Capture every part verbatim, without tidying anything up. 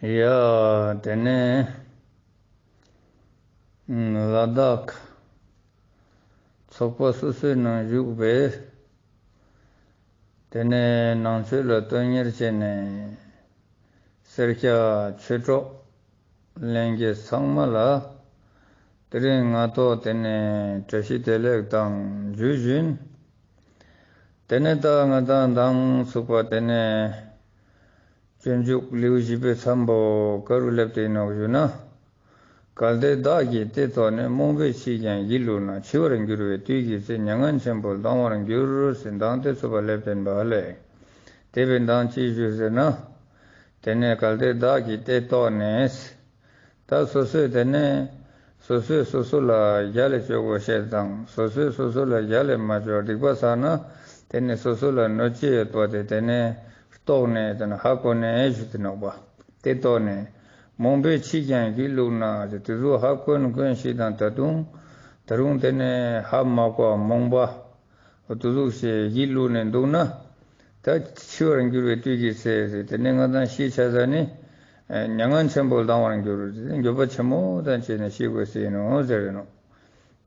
ཡ། དེ་ནས་ལ་དྭགས་ཚོགས་པ་སོ་སོའི་ནང་བཞུགས་པའི་དེ་ནས་ནང་ཆོས་ལ་དོན་གཉེར་བྱས་ནས་སེར་སྐྱ་ཆོས་གྲོགས་ལྷན་རྒྱས་ཚང་མ་ལ་དེ་རིང་ང་ཏོག་དེ་ནས་བཀྲ་ཤིས་བདེ་ལེགས་དང་འཇུ་བཞིན། དེ་ནས་ད་ང་དང་མདང་ཚུགས་པ་དེ་ནས་སྤྱོད་འཇུག་ལེའུ་བཞི་པའི་མཚམས་པོ་ག་རུ་སླེབས་ཏེ་ཡིན་ནོག་ཞུ་ན། གལ་ཏེ་བདག་གིས་དེ་རྟོགས་ནས། རྨོངས་པའི་ཕྱིས་ཀྱང་ཡིད་བསླུས་ན། འཆི་བར་འགྱུར་བའི་དུས་ཀྱི་ཚེ། མྱ་ངན་ཆེན་པོར་ལྡང་བར་འགྱུར་ཟེར་མདང་དེ་ཚུགས་པ་སླེབས་པིན་པ་ལེ། དེ་བས་མདང་ཅི་ཞུས་ཟེར་ན། དེ་ནས་གལ་ཏེ་བདག་གིས་དེ་རྟོགས་ནས། ད་སོ་སོས་དེ་ནས་སོ་སོས་སོ་སོ་ལ་རྒྱལ་ལ་ཅོ་དགོས་ཤེས་དང་སོ་སོས་སོ་སོ་ལ་རྒྱལ་ལ་མ་ཅོ་སྡིག་པ་བསགས་ན་དེ་ནས་སོ་སོ་ལ་གནོད་ཀྱི་ཡོད་པ་དེ་དེ་ནས་རྟོགས་ནས་དེ་ནས་ཧ་གོ་ནས་ཞུ་དེ་ནོག་པ། དེ་རྟོགས་ནས་རྨོངས་པའི་ཕྱིས་ཀྱང་ཡིད་བསླུས་ན་ཟེར་དེ་ཚོ་ཧ་གོན་གོན་ཞིག་དང་ད་དུང་ད་རུང་དེ་ནས་ཧ་མ་གོ་རྨོངས་པ། འོ་དེ་ཟུག་ཞེས་ཡིད་བསླུས་ནས་འདུག་ན། ད་འཆི་བར་འགྱུར་བའི་དུས་ཀྱི་ཚེ་ཟེར་དེ་ནས་ང་དང་ཤི་ཆ་ས་ནི། མྱ་ངན་ཆེན་པོ་ལྡང་བར་འགྱུར་ཟེར་འགྱོད་པ་ཆེན་མོ་དང་བཅས་ནས་ཤི་དགོས་ཟེར་ནོག་ཟེར་ནོག།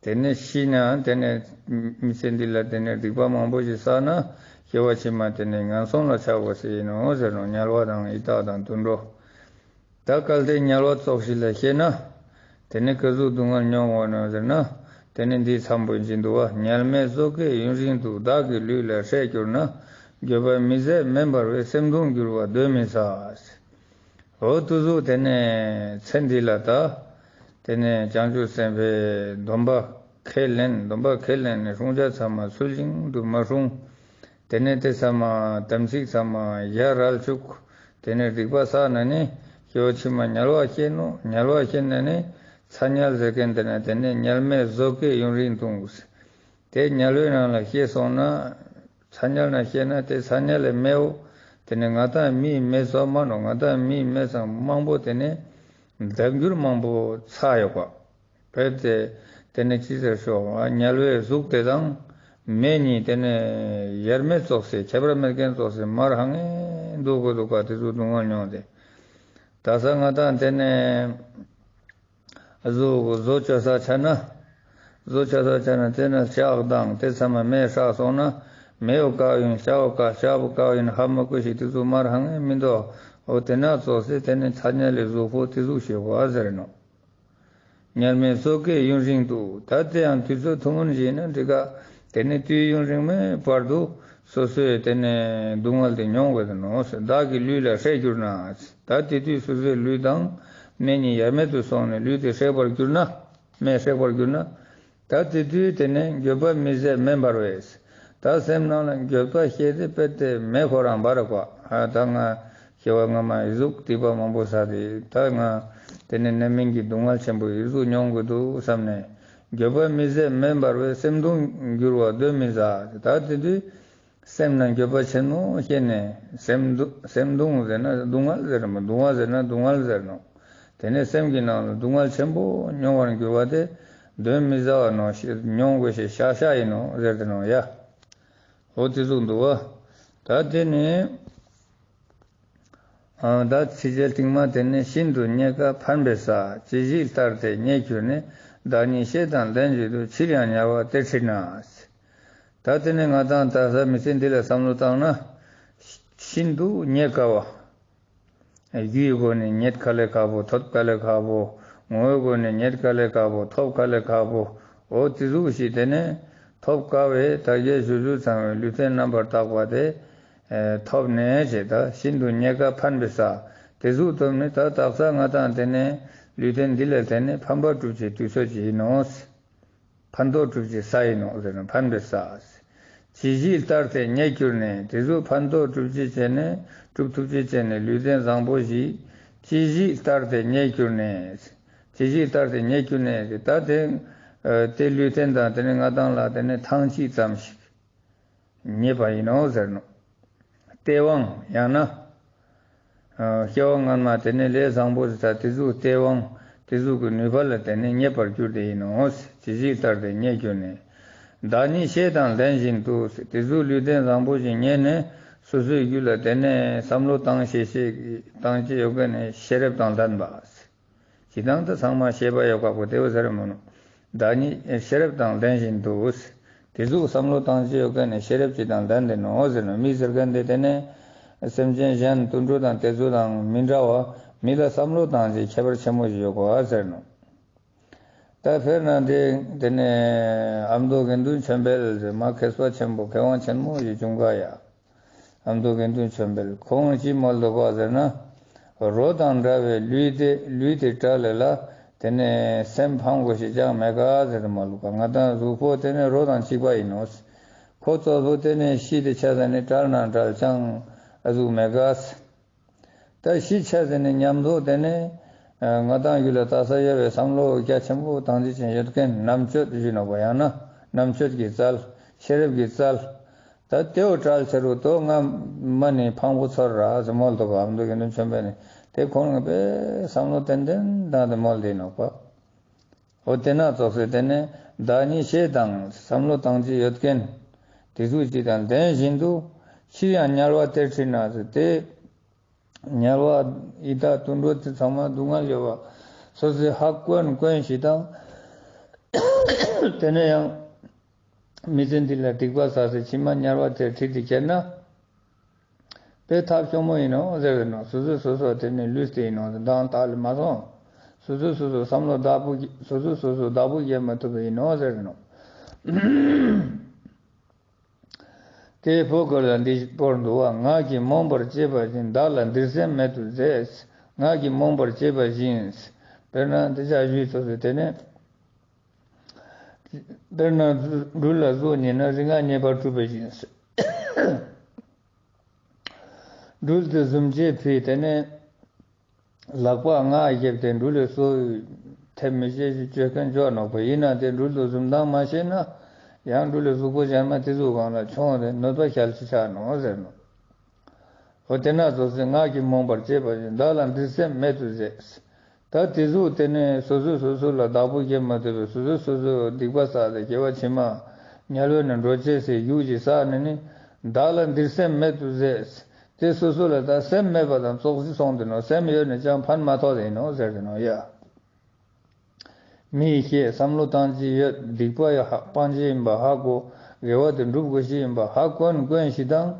དེ་ནས་ཤི་ན་དེ་ནས་མི་ཚེ་འདི་ལ་དེ་ནས་སྡིག་པ་མང་པོ་ཞིག་བསགས་ན་སྐྱེ་བ་ཕྱི་མ་དེ་ནས་ངན་སོང་ལ་ཆགས་དགོས་ཟེར་ནོག་ཟེར་ནོག། དམྱལ་བ་དང་ཡི་དྭགས་དང་དུད་འགྲོ། ད་གལ་ཏེ་དམྱལ་བ་ཙོགས་ཤིག་ལ་སྐྱེས་ན། དེ་ནི་ག་ཟུག་སྡུག་བསྔལ་མྱོང་འོང་ནོག་ཟེར་ན། དེ་ནི་འདིའི་མཚམས་པོ་ཡིན་གྱི་འདུག་པ། དམྱལ་མེ་བཟོ་སྐད་ཡུན་རིང་དུ། བདག་གི་ལུས་ལ་སྲེད་གྱུར་ན། འགྱོད་པ་མི་བཟད་མེ་འབར་བས། སེམས་གདུང་འགྱུར་བ་གདོན་མི་ཟ། འོ་དེ་ཟུག་དེ་ནས་ཚེ་འདི་ལ་ད། དེ་ནས་བྱང་ཆུབ་སེམས་དཔའི་སྡོམ་པ་ཁས་ལེན་སྡོམ་པ་ཁས་ལེན་ནས་སྲུང་བྱ་ཚང་མ་ཚུལ་བཞིན་དུ་མ་སྲུང་། དེ་ནས་དེ་ཚང་མ་དམ་ཚིག་ཚང་མ་ཡ་རལ་བཅུག། དེ་ནས་སྡིག་པ་བསགས་ན་ནི་སྐྱེ་བ་ཕྱི་མ་དམྱལ་བ་སྐྱེ་ནོག། དམྱལ་བ་སྐྱེས་ན་ནི་ཚ་དམྱལ་ཟེར་མཁན་དེ་ན་དེ་ནས་དམྱལ་མེ་བཟོ་སྐད་ཡུན་རིང་དུ། དེ་དམྱལ་བའི་ནང་ལ་སྐྱེས་སོང་ན། ཚ་དམྱལ་ན་སྐྱེས་ན་དེ་ཚ་དམྱལ་ལ་མེའོ། དེ་ནས་ང་དང་མིའི་མེ་ཚོ་མ་ནོག། ང་དང་མིའི་མེ་ཚང་མང་པོ་དེ་ནས་ལྡབ་འགྱུར་མང་པོ་ཚ་ཡོད་པ། བོད་དེ་དེ་ནས་ཅི་ཟེར་ཤོག། དམྱལ་བའི་གཟུགས་དེ་དང་མེ་གཉིས་དེ་ནས་དབྱེར་མེད་ཙོགས་སེ་ཁྱད་པར་མེད་མཁན་ཙོགས་སེ་མར་ཧང་ངེ་འདུག་གོ་འདུག་ག་དེ་ཚོ་སྡུག་བསྔལ་མྱོང་སྟེ། ད་ས་ང་དང་དེ་ནས་བཟོ་བཟོ་བཅོ་ས་ཆ་ན། བཟོ་བཅོ་ས་ཆ་ན་དེ་ན་ལྕགས་དང་དེ་ཚང་མ་མེ་ཧྲག་སོང་ན། མེའོ་བཀག་ཡིན་ལྕགས་བཀག་ལྕགས་པོ་བཀག་ཡིན་ཧ་མ་གོ་ཞིག་དེ་ཚོ་མར་ཧང་ངེ་མི་འདུག། འོ་དེ་ན་ཙོགས་སེ་དེ་ནས་ཚ་དམྱལ་ལ་གཟུགས་པོ་དེ་ཟུག་ཤེས་པ་ཟེར་ནོག། དམྱལ་མེ་བཟོ་སྐད་ཡུན་རིང་དུ། ད་དེ་ཡང་དུས་ཚོད་ཐུང་ངུན་ཞིག་ན་འགྲིག་ག། དེ་ནས་དུས་ཡུན་རིང་མོའི་བར་དུ་སོ་སོའི་དེ་ནས་སྡུག་བསྔལ་དེ་མྱོང་དགོས་ནོག། བདག་གི་ལུས་ལ་སྲེད་གྱུར་ན། ད་དེ་དུས་སོ་སོའི་ལུས་དང་མེ་གཉིས་དབྱེར་མེད་དུ་སོང་ནས་ལུས་དེ་སྲེག་པར་གྱུར་ན། མེས་སྲེག་པར་གྱུར་ན། ད་དེ་དུས་དེ་ནས་འགྱོད་པ་མི་བཟད་མེ་འབར་བས། ད་སེམས་ནང་ལ་འགྱོད་པ་སྐྱེས་ཏེ་དཔེ་དེ་མེ་ཁོ་རང་འབར་བ། ཨ་ད་ང་སྐྱེ་བ་སྔ་མ་ཡི་ཟུག་སྡིག་པ་མང་པོ་བསགས་ཏེ་ད་ང་དེ་ནས་རྣམ་སྨིན་གྱི་སྡུག་བསྔལ་ཆེན་པོ་ཡི་ཟུག་མྱོང་དགོས་འདུག་བསམ་ནས། འགྱོད་པ་མི་བཟད་མེ་འབར་བས། སེམས་གདུང་འགྱུར་བ་གདོན་མི་ཟ། ད་དེ་དུས་སེམས་ནང་འགྱོད་པ་ཆེན་མོ་སྐྱེས་ནས་སེམས་སྡུག་སེམས་གདུང་ཟེར་ན་སྡུག་བསྔལ་ཟེར་ན་སྡུག་བསྔལ་ཟེར་ན་སྡུག་བསྔལ་ཟེར་ནོག། དེ་ནས་སེམས་ཀྱི་ནང་ལ་སྡུག་བསྔལ་ཆེན་པོ་མྱོང་བར་འགྱུར་བ་དེ་གདོན་མི་ཟ་བ་ནོག། མྱོང་དགོས་ཤེས་ཤ་ཤ་ཡིན་ནོག་ཟེར་ཏེ་ནོག་ཡ། འོ་དེ་ཟུག་འདུག་པ། ད་དེ་ནས་ཨ་ད་ཚིགས་བཅད་རྟིང་མ་དེ་ནས་ཤིན་ཏུ་རྙེད་དཀའ་ཕན་པའི་ས། ཇི་ཞིག་ལྟར་དེ་རྙེད་གྱུར་ནས། བདག་ཉིད་ཤེས་དང་ལྡན་བཞིན་དུ། ཕྱིར་ཡང་དམྱལ་བ་དེར་ཁྲིད་ན། ད་དེ་ནས་ང་དང་ད་ས་མི་ཚེ་འདི་ལ་བསམ་བློ་བཏང་ན། ཤིན་ཏུ་རྙེད་དཀའ་བ། རྒྱུའི་སྒོ་ནས་རྙེད་དཀའ་ལས་ཁག་པོ་ཐོབ་དཀའ་ལས་ཁག་པོ། ངོ་བོའི་སྒོ་ནས་རྙེད་དཀའ་ལས་ཁག་པོ་ཐོབ་དཀའ་ལས་ཁག་པོ། འོ་དེ་ཟུག་ཞིག་དེ་ནས་ཐོབ་དཀའ་བའི་ད་ག་ཞུ་རྒྱུ་ཚང་བའི་ལུས་རྟེན་རྣམ་པར་དག་པ་དེ་ཐོབ་ནས་ཅེས་ད་ཤིན་ཏུ་རྙེད་དཀའ་ཕན་པའི་ས། དེ་ཟུག་ཐོབ་ནས་ད་དག་ས་ང་དང་དེ་ནས་ལུས་རྟེན་འདི་ལ་དེ་ནས་ཕན་པ་སྒྲུབ་ཅེས་དུས་ཚོད་ཅིག་ཡིན་ནོག། ཕན་ཐོགས་སྒྲུབ་ཅེས་ས་ཡིན་ནོག་ཟེར་ན་ཕན་པའི་ས། ཇི་ཞིག་ལྟར་དེ་རྙེད་གྱུར་ནས། དེ་ཟུག་ཕན་ཐོགས་སྒྲུབ་ཅེས་བྱས་ནས་སྒྲུབ་ཐུབ་ཅེས་བྱས་ནས་ལུས་རྟེན་བཟང་པོ་ཞིག། ཇི་ཞིག་ལྟར་དེ་རྙེད་གྱུར་ནས། ཇི་ཞིག་ལྟར་དེ་རྙེད་གྱུར་ནས་ད་དེ་དེ་ལུས་རྟེན་དང་དེ་ནས་ང་དང་ལ་དེ་ནས་ཐང་ཅིག་ཙམ་ཞིག་རྙེད་པ་ཡིན་ནོག་ཟེར་ནོག། སྟེས་དབང་ཡང་ན། སྐྱེ་བ་སྔ་མ་དེ་ནས་ལས་བཟང་པོ་ཞིག་བསགས་དེ་ཟུག་སྟེས་དབང་དེ་ཟུག་གི་ནུས་པ་ལ་བརྟེན་ནས་རྙེད་པར་གྱུར་ཏེ་ཡིན་ནོག། ཇི་ཞིག་ལྟར་དེ་རྙེད་གྱུར་ནས། བདག་ཉིད་ཤེས་དང་ལྡན་བཞིན་དུ། དེ་ཟུག་ལུས་རྟེན་བཟང་པོ་ཞིག་རྙེད་ནས་ སོ་སོའི་རྒྱུད་ལ་དེ་ནས་བསམ་བློ་བཏང་ཤེས་ཤེས་བཏང་ཅེས་ཡོད་མཁན་ནི་ཤེས་རབ་དང་ལྡན་པ། ཅི་དང་དེ་ཚང་མ་ཤེས་པ་ཡོད་ཁག་པོ་དེ་བོ་ཟེར་མོ་ནོ། བདག་ཉིད་ཤེས་རབ་དང་ལྡན་བཞིན་དུ། དེ་ཟུག་བསམ་བློ་བཏང་ཅེས་ཡོད་མཁན་ནི་ཤེས་རབ་ཅིག་དང་ལྡན་དེ་ནོ་ཟེར་ནོ། མི་ཟེར་མཁན་དེ་དེ་ནས་སེམས་ཅན་གཞན་དུད་འགྲོ་དང་དེ་ཚོ་དང་མི་འདྲ་བ། མི་ལ་བསམ་བློ་བཏང་ཅེས་ཁྱད་པར་ཆེན་པོ་ཞིག་ཡོད་གོ་ཟེར་ནོ། ད་དཔེར་ན་དེ་དེ་ནས་ཨ་མདོ་དགེ་འདུན་ཆོས་འཕེལ་ཟེར་མ་མཁས་པ་ཆེན་པོ་མཁས་དབང་ཆེན་མོ་ཞིག་བྱུང་ག་ཡ། ཨ་མདོ་དགེ་འདུན་ཆོས་འཕེལ་ཁོང་ཅི་མོལ་འདུག་ག་ཟེར་ན། རོ་དང་འདྲ་བའི་ལུས་དེ་ལུས་དེ་བྲལ་ལེ་ལ་དེ་ནས་སེམས་ཕམ་དགོས་ཤེས་ཅང་མེད་ག་ཟེར་མོལ་འདུག་ག། ང་དང་གཟུགས་པོ་དེ་ནས་རོ་དང་གཅིག་པ་ཡིན་ནོ། ཁོ་ཙོགས་པོ་དེ་ནས་ཤི་དེ་ཆ་ཟ་ནས་བྲལ་ན་བྲལ་ཅང་ཨ་ཟུག་མེད་ག། ད་ཤི་ཆ་ཟ་ནས་ཉམས་རྟོགས་དེ་ནས་ང་དང་རྒྱུད་ལ་ལྟ་ས་ཡོད་པའི་བསམ་བློ་རྒྱ་ཆེན་པོ་དང་འདི་ཅན་ཡོད་མཁན་རྣམ་དཔྱོད་ཞུ་ནོ་བ། ཡང་ན་རྣམ་དཔྱོད་ཀྱི་རྩལ། ཤེས་རབ་ཀྱི་རྩལ། ད་དེའོ་བྲལ་ཚེ་རུ་དོ་ང་མ་ནི་ཕངས་པོ་ཚོར་ར་ཟེར་མོལ་འདུག་ག། ཨ་མདོ་དགེ་འདུན་ཆོས་འཕེལ་ནི་དེ་ཁོང་ངི་པའི་བསམ་བློ་ཏན་ཏན་དང་དེ་མོལ་དེ་ནོག་པ། འོ་དེ་ན་ཙོགས་སེ་དེ་ནས་བདག་ཉིད་ཤེས་དང་བསམ་བློ་བཏང་ཅེས་ཡོད་མཁན་དེ་ཚུལ་ཅིག་དང་ལྡན་བཞིན་དུ། ཕྱིར་ཡང་དམྱལ་བ་དེར་ཁྲིད་ན་ཟེར་ཏེ། དམྱལ་བ་ཡི་དྭགས་དུད་འགྲོ་དེ་ཚང་མ་སྡུག་བསྔལ་ཡོད་པ་སོ་སོའི་ཧ་གོ་གོ་ཞིག་དང་། དེ་ནས་ཡང་མི་ཚེ་འདི་ལ་སྡིག་པ་བསགས་སེ་ཕྱི་མ་དམྱལ་བ་དེར་ཁྲིད་དེ་ཁྱེར་ན། དཔེ་ཐབས་སྐྱོ་མོ་ཡིན་ནོ་ཟེར་གི་ནོ། སོ་སོ་སོ་སོ་དེ་ནས་ལུས་དེ་ཡིན་ནོ་ཟེར་མདང་དག་ལས་མ་སོང་། སོ་སོ་སོ་སོ་བསམ་བློ་བདག་པོ་སོ་སོ་སོ་སོ་བདག་པོ་རྒྱབ་མ་ཐུབ་པ་ཡིན་ནོ་ཟེར་གི་ནོ། དེ་ཕོ་ཁོ་ལ་འདི་སྐོར་འདུག་བ། ངག་གིས་རྨོངས་པར་བྱེད་པ་བཞིན། བདག་ལ་འདིར་སེམས་མེད་དུ་ཟད། ངག་གིས་རྨོངས་པར་བྱེད་པ་བཞིན། དཔེར་ན་འདི་ཅག་ཞུས་ཚོ་ཟེར་དེ་ནས། དཔེར་ན་སྦྲུལ་ལ་གཟུགས་བརྙས་ན་རིག་སྔགས་རྙེད་པར་གྲུབ་པ་བཞིན། སྦྲུལ་དེ་བཟུམ་ཅེས་ཕི་དེ་ནས་ལག་པ་ངག་བརྒྱབ་སྟེ་སྦྲུལ་ལས་སོ་ཐེབས་མི་ཤེས་ཤིག་བཅོས་མཁན་བཅོ་ནོག་པ། ཡིན་ན་དེ་སྦྲུལ་དུ་གཟུམ་སྟངས་མ་ཤེས་ན་ཡང་སྦྲུལ་ལས་གཟུགས་པོ་གཞན་མ་དེ་ཟུག་གང་ལ་མཆོང་སྟེ་གནོད་པ་ཞལ་ཆེ་ཆགས་ནོག་ཟེར་ནོག། འོ་དེ་ན་ཙོགས་སེ་ངག་གིས་རྨོངས་པར་བྱེད་པ་བཞིན། བདག་ལ་འདིར་སེམས་མེད་དུ་ཟད། ད་དེ་ཟུག་དེ་ནས་སོ་སོས་སོ་སོ་ལ་བདག་པོ་རྒྱབ་མ་ཐུབ་པའི་སོ་སོས་སོ་སོ་སྡིག་པ་བསགས་ཏེ་སྐྱེ་བ་ཕྱི་མ་དམྱལ་བའི་ནང་འགྲོ་ཅེས་སི་རྒྱུ་ཅིག་བསགས་ནས་ནི། བདག་ལ་འདིར་སེམས་མེད་དུ་ཟད། དེ་སོ་སོ་ལ་ད་སེམས་མེད་པ་དང་ཙོགས་ཤིག་སོང་དེ་ནོག། སེམས་ཡོད་ནས་ཀྱང་ཕན་མ་ཐོགས་དེ་ཡིན་ནོག་ཟེར་དེ་ནོག་ཡ། མི་ཡི་ཤེས་བསམ་བློ་བཏང་ཅེས་ཡོད། སྡིག་པ་ཡང་ཧ་སྤང་ཅེས་ཡིན་པ་ཧ་གོ། དགེ་བ་དེ་སྒྲུབ་དགོས་ཤེས་ཡིན་པ་ཧ་གོ་གོ་ཞིག་དང་།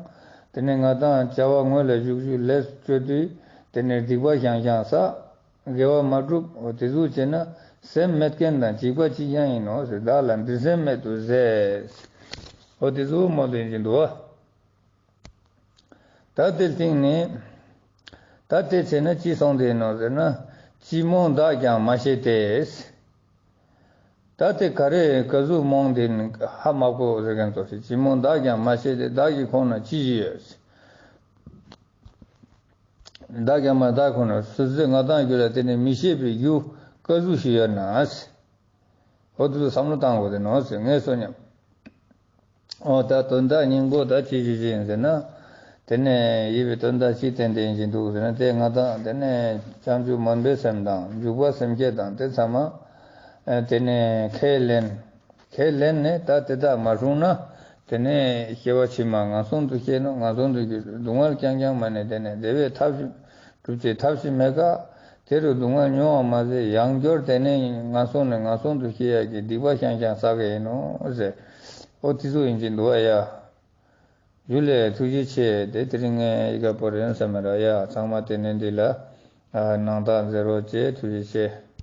དེ་ནས་ང་དང་བྱ་བ་དངོས་ལ་ཞུགས་ཞུགས་ལས་བཅོས་དུས་དེ་ནས་སྡིག་པ་ཤང་ཤང་བསགས། དགེ་བ་མ་སྒྲུབ། འོ་དེ་ཟུག་བྱས་ན་སེམས་མེད་མཁན་དང་གཅིག་པ་གཅིག་རྐྱང་ཡིན་ནོག་ཟེར། བདག་ལ་འདིར་སེམས་མེད་དུ་ཟད། འོ་དེ་ཟུག་མོལ་དེ་ཡིན་གྱི་འདུག་བ། ད་དེ་སྟེང་ནས། ད་དེ་བྱས་ན་ཅི་སོང་དེ་ཡིན་ནོག་ཟེར་ན། ཅི་རྨོངས་བདག་ཀྱང་མ་ཤེས་ཏེ། ད་དེ་ག་རེ་ག་ཟུག་རྨོངས་དེ་ཧ་མ་གོ་ཟེར་མཁན་ཙོགས་ཤིག། ཅི་རྨོངས་བདག་ཀྱང་མ་ཤེས་ཏེ། བདག་གི་ཁོང་ན་ཅི་ཞིག་ཡོད། བདག་ཀྱང་མ་བདག་ཁོང་ན་སོ་སོའི་ང་དང་རྒྱུད་ལ་དེ་ནི་མི་ཤེས་པའི་རྒྱུ་ག་ཟུག་ཞིག་ཡོད་ན། འོ་དེ་ཚོ་བསམ་བློ་བཏང་དགོས་དེ་ནོག་ཟེར་ངས་སོ་སྙམ། འོ་ད་དོན་དག་སྙིང་པོ་ད་ཅི་ཞིག་ཡིན་ཟེར་ན། དེ་ནས་ཡིད་པའི་དོན་དག་ཅི་བསྟན་ཏེ་ཡིན་གྱི་འདུག་ཟེར་ན། དེ་ང་དང་དེ་ནས་བྱང་ཆུབ་སྨོན་པའི་སེམས་དང་འཇུག་པ་སེམས་བསྐྱེད་དང་དེ་ཚང་མ་དེ་ནས་ཁས་ལེན། ཁས་ལེན་ནས་ད་དེ་དག་མ་བསྲུངས་ན་དེ་ནས་སྐྱེ་བ་ཕྱི་མ་ངན་སོང་དུ་སྐྱེ་ནོག། ངན་སོང་དུ་སྐྱེ་སྡུག་བསྔལ་རྐྱང་རྐྱང་མ་ནས་དེ་ནས་བདེ་བའི་ཐབས་ཤིག་སྒྲུབ་ཅེས་ཐབས་ཤིག་མེད་ཀ། དེ་རུ་སྡུག་བསྔལ་མྱོང་བ་མ་ཟད་ཡང་བསྐྱར་དེ་ནས་ངན་སོང་ནས་ངན་སོང་དུ་སྐྱེ་ཡག་གི་སྡིག་པ་ཤང་ཤང་བསགས་ཀྱི་ཡིན་ནོག་ཟེར། འོ་དེ་ཚོ་ཡིན་གྱི་འདུག་བ་ཡ། ཞུ་ལེ། ཐུགས་རྗེ་ཆེ། དེ་དེ་རིང་ངས་ཡི་ག་པོ་རེན་བསམ་མེད་ར་ཡ། ཚང་མ་དེ་ནས་འདི་ལ་སྣང་དག་མཛད་རོགས་བྱེད། ཐུགས་རྗེ་ཆེ།